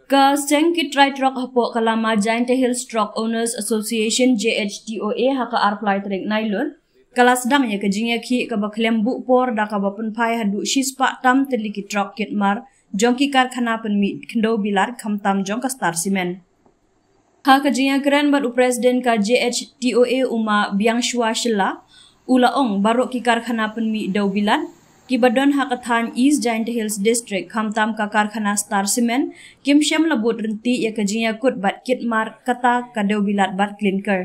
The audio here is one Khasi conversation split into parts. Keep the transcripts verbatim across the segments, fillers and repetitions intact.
Ka seng ki trai trok hapoh ka lama Jaintia Hills Truck Owners Association, J H T O A, ha ka arphew lai tarik Nailur ka la sdang ïa ka jingïakhih kaba khlem buh por da kaba pynphai haduh shispah tam tylli ki trok kit mar jong ki karkhana pynmih khyndew bilat khamtam jong ka Star Cement. Ha ka jingïakren bad u President ka J H T O A, u Ma Biangshwa Shylla, u la ong baroh ki karkhana pynmih dew bilat kiba don ha ka thaiñ East Jaintia Hills District khamtam ka karkhana Star Cement kim shym la bud ryntih ïa ka jingïakut bad kit mar kata ka dew bilat bad clinker.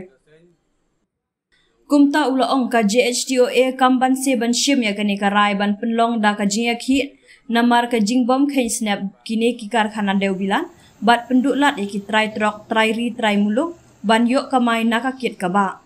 Kumta u la ong ka J H T O A kam banse ban shim ïa kane ka rai ban pynlong da ka jingïakhih namar ka jingbym kheiñ snep kine ki karkhana dew bilat bad pynduh lad ïa ki trai trok, trai ri, trai muluk ban ïoh kamai na ka kit ka bah.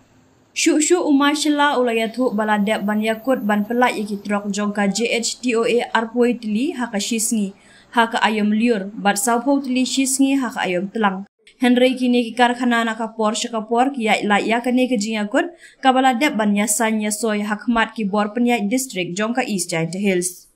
Shuh shuh u Ma Shylla u la ïathuh ba la dep ban ïakut ban pyllait ïa ki trok jong ka J H T O A arphew tylli ha ka shisngi, ha ka aïom lyiur bad sawphew tylli shisngi ha ka aïom tlang. Hynrei kine ki karkhana na ka por sha ka por ki ïaid lait ïa kane ka jingïakut kaba la dep ban ïasaiñ ïasoi ha khmat ki bor pynïaid district jong ka East Jaintia Hills.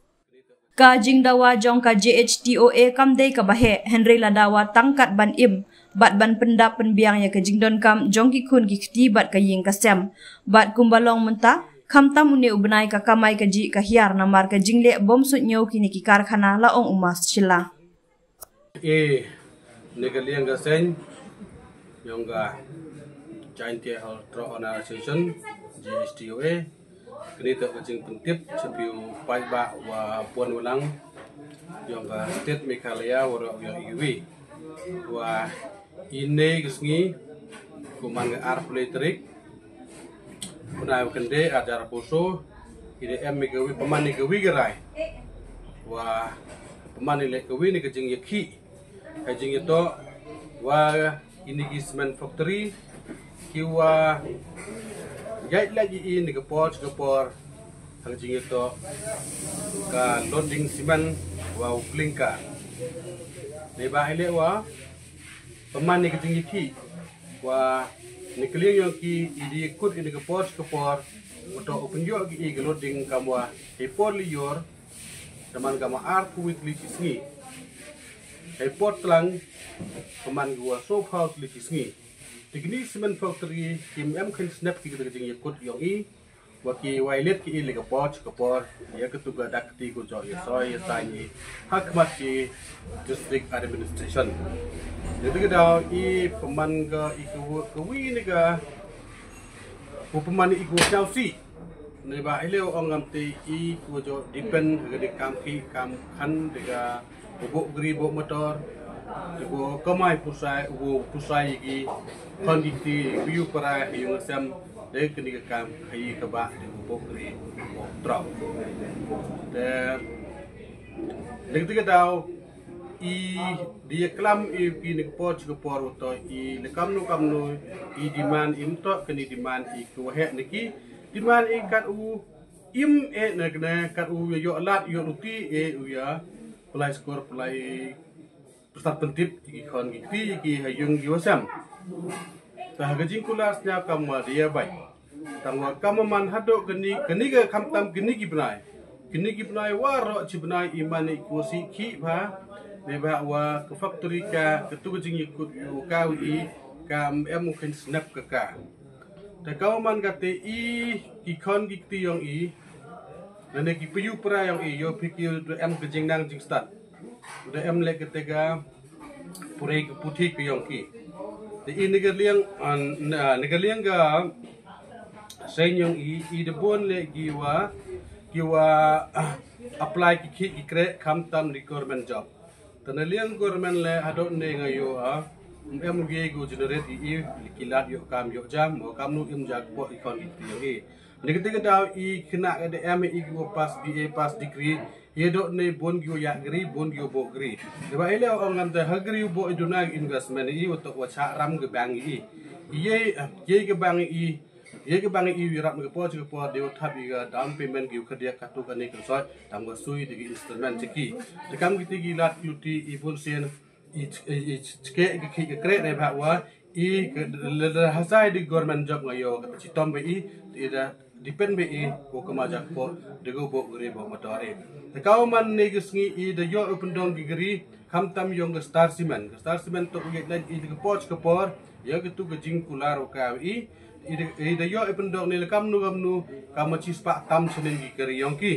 Ka jingdawa jong ka J H T O A kam dei kaba heh, hynrei la dawa tang kat ban im bad ban pyndap pynbiang ïa ka jingdonkam jong ki khun ki kti bad ka ïing ka sem. Bad kumba long mynta, khamtam une u bnai ka kamai kajih ka hiar namar ka jingleh bym suidñiew kine ki karkhana, la ong u Ma Shylla. E, ne ka liang ka seng jong ka Jaintia Hills Truck Owners Association, J H T O A. Kane toh ka jingpyntip sha phi u paidbah wa bun walang jong ka state Meghalaya, waroh ïa iwei. Wa ine ka sngi, kumne ka arphew lai tarik, kumne ka bnai wa kynde, arhajar arphew saw, ine em ine ka wi, pynman ine ka wi ka rai. Wa pynman ine ka wi ine ka jingïakhih, ka jingïatoh wa ine ki cement factory, ki wa ïaid lait ïa ine ka por sha ka por, ha ka jingïatoh ka loading cement wa u clinker. Neibhah ine wa pynman ine ka jingïakhih wa ine ka liang yong ki, i dei kut ine ka por sha ka por, u toh u pynïoh ki i ka loading kam wa hei por lyiur, da man kam wa arphew tylli ki sngi. Hei por tlang, pynman ki wa sawphew tylli ki sngi. Te kine cement factory kim em kheiñ snep ki kata ka jingïakut yong i, wa ki violate ki i ine ka por sha ka por, ïa katu ka dak kti ko jong i, soi ïa saiñ i ha khmat ki district administration. Ïa kata ka daw i pynman ka i ka wa, ka wi ine ka, u pynman i ka wa sñiawsih. Neibhah ine u ong ngam te i ka wa jooh depend ha ka dei kam khih kam khan de ka u bok gari bok motor, te ko kamai pynshai, u pynshai ïa ki khon ki kti, ki ïew para, ki ïew ngasem, de kane ka kam, ha i ka bah, de u bok gari, bok trok. Te, de kata ka daw, i, dei ïa klam i ki ine ka por sha ka por wa toh, i, le kamno kamno, i demand, i mynta, kane demand, i ka wa heh na ki, demand i kat u, im e na kane kat u ïoh lad ïoh luti e u ïa pynlait skur pynlait pynsat pyntip ïa ki khon ki kti ïa ki ha ïing ki wa sem. Te ha ka jingkular sñiaw kam wa dei ïa bait. Tang wa kam wa man haduh kane, kane ka khamtam kine ki bnai. Kine ki bnai waroh chi bnai i man i ka wa sih khih bha. Neibhah wa ka factory ka, katu ka jingïakut ïa ka wi i, kam em u kheiñ snep ka ka. Te ka wa man kate i, ki khon ki kti yong i, lane ki pynïew para yong i, ïoh phi ki da em ka jingnang jingstad, da em leh kate ka pule ka puthi ka yong ki. Te i ine ka liang, ah, na, ine ka liang ka seng yong i, i da bun leh ki wa, ki wa, ah, apply ki khih ki kreh khamtam ine government job. Te na liang government leh haduh ne nga ïoh, ah, em u ye ko generate i, i ki lad ïoh kam ïoh jam, wa kamno im ja kpoh i khon ki kti yong i. Ine kata ka daw i khynnah ka da em i ki wa pass B A, pass degree, i haduh ne bun ki wa ïa gari, bun ki wa bok gari. Te ba i leh ong ngam te ha gari wa bok i duna ka investment i, wa toh wa chah ram ka bank i. I ye, ah, ye ka bank i, Ïa ka bank i ïarap na ka por sha ka por, dei wa thap ïa ka down payment ki wa khadduh katto katne kynsoi, tang wa sui da ki instrument jong ki. Te kam kiti ki lad ki luti i bun sien, i ch-, i, i ch-, chkeh ka khih ka kreh neibhah wa, i ka, lada ha sai da government job nga ïoh kata chitom ba i, te da Depend bha i ko kama jakpoh da ko bok gari bok motor i. Te ka u man ne ka sngi i da yoh i pyndong ki gari, khamtam yong ka Star Cement. Ka Star Cement toh u ïaid lait i da ka por ka por ïa ka tu ka jingkular u ka i. I da, i da yoh i pyndong ne la kamnu kamnu, ka ma chi spah tam snem ki kari yong ki.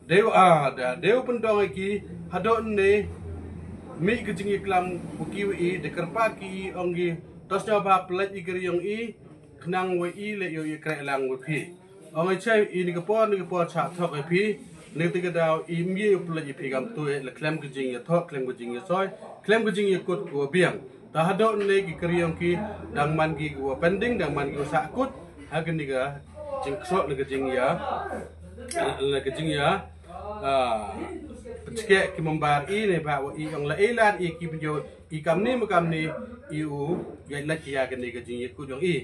Dei u, ah, da, dei u pyndong ïa ki, haduh ne mih ka jingïaklam u ki wa i, da kyrpad ki i ong ki, to sngewbha pynlait i kari yong i, khnang wa i leh ïoh ïa kreh lang wa phi. Ong i chai i ni ka por ni ka por cha thok ïa phi, ni ti ka daw i mih u pynlait ïa phi kam tu ïa la khlem ka jingïathoh, khlem ka jingïasoi, khlem ka jingïakut ko biang. Ta haduh ne ki kari yong ki dang man ki ko pending, dang man ki ko sah kut, ha ka ni ka jingksoh ni ka jingïa, ni ka jingïa, ah, pynchkeh ki member i ne ba wa i ong la i lad i ki pynjot i kam ni ma kam ni i u ïaid lait ïa ka ni ka jingïakut yong i.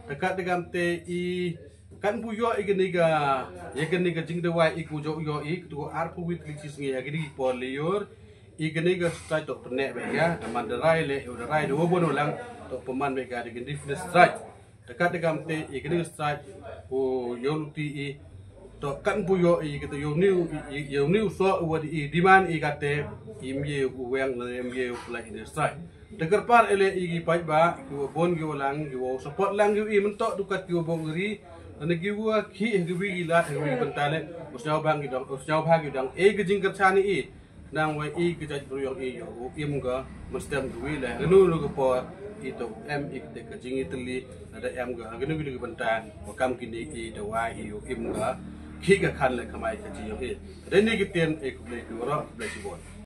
Ta ka te kam te i kan bu yoh i ka ni ka, ïa ka ni ka jingdawai i ku jok yoh i, ka tu arphew wit li chi sngi ha ka ni ki por li yor, i ka ni ka strike toh pyneh bha ïa, da man da rai le, da rai da wa bon lang, toh pynman bha ïa ka da ka ni strike. Ta ka te kam te i ka ni ka strike, u yoh luti i, toh kan bu yoh i ka tu yoh niu, i, i, yoh niu so u wa di i demand i ka te, i mye u weng na mye u pynlait i ni strike. Te kyrpad ïa le i ki paidbah, ki wa bon ki wa lang, ki wa support lang ki i mynta tu kat ki wa bok gari, ne ki wa ki, ki wi ki lad, ki wi ki bynta le, u sngewbha ki dang, u sngewbha ki dang, e ki jingkyrchan i, nang wa i ki jait bru yong i, u im ka, mynstem ki wi le, nu nu ka por, i to em i te ka jingitylli, na da em ka, ki nu ki bynta, wa kam ki ni i, da wa i, u im ka, ki ka khan le kamai ka jing yong i. Da ni ki tien, e khublei ki wa ro, khublei ki bon.